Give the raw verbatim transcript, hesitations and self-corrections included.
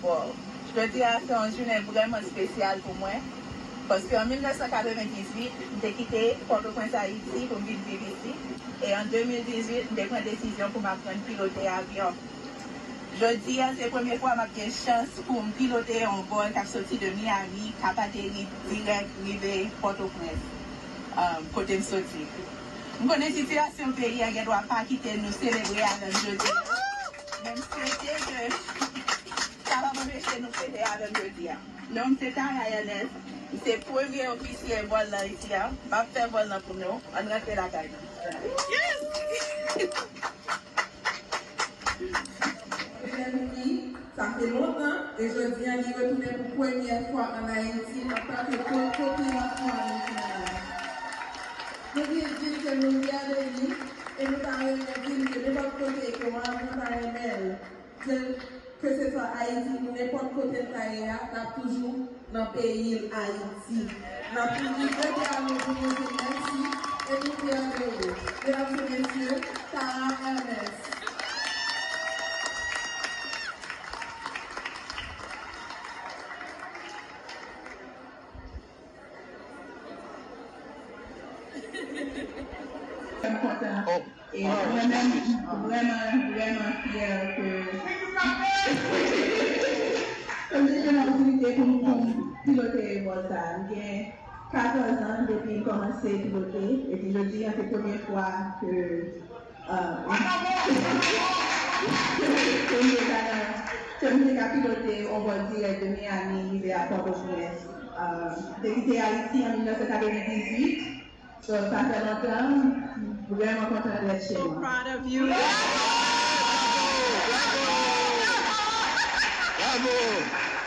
Wow. Jodi a se yon jounen vrèman espesyal pou mwen, paske an mil nèf san katrevendizuit, m te kite Pòtoprens, Ayiti, pou m vin viv isit, e an de mil dizuit, m te pran desizyon pou m aprann pilote avyon. Jodi a, se premye fwa m ap gen chans pou m pilote yon vòl k ap soti de Miami, k ap ateri dirèk rive Pòtoprens, um, kote m soti. M konnen sitiyasyon peyi a gen dwa pa kite nou selebre avè m jodi a, men m swete ke sa p ap anpeche nou fete avè m jodi a. Non m se Tara Ernest, m se premye ofisye vòl lan isi a. M ap fè vòl lan pou nou. Ann rantre lakay nou. Mezanmi, sa fè lontan, e jodi a li retounen pou premyè fwa ann Ayiti antanke kopilòt pou avyon Canada. Nou vle di l ke nou fyè de li, e nou ta renmen di l ke nenpòt kote ke yon avyon ta renmen l, di l ke se swa Ayiti ou nenpòt kote l ta ye a, l ap toujou nan peyi l Ayiti. N ap toujou jete a nou pou nou di mèsi e nou fyè de ou. Medam e mesye, Tara Ernest. M kontan. E mwen menm, m vrèman, vrèman fyè ke, ke m te jwenn opòtinite pou m, pou m pilote vòl sa a. M gen katòz an depi m kòmanse pilote, epi jodi a se premye fwa ke, euh, ke m te ka nan, ke m te ka pilote yon vòl dirèk de Miami rive a Pòtoprens. Euh, m te kite Ayiti an mil nèf san katrevendizuit. So, sa fè lontan, m vrèman kontan d'être chez moi. Proud of you. Bravo!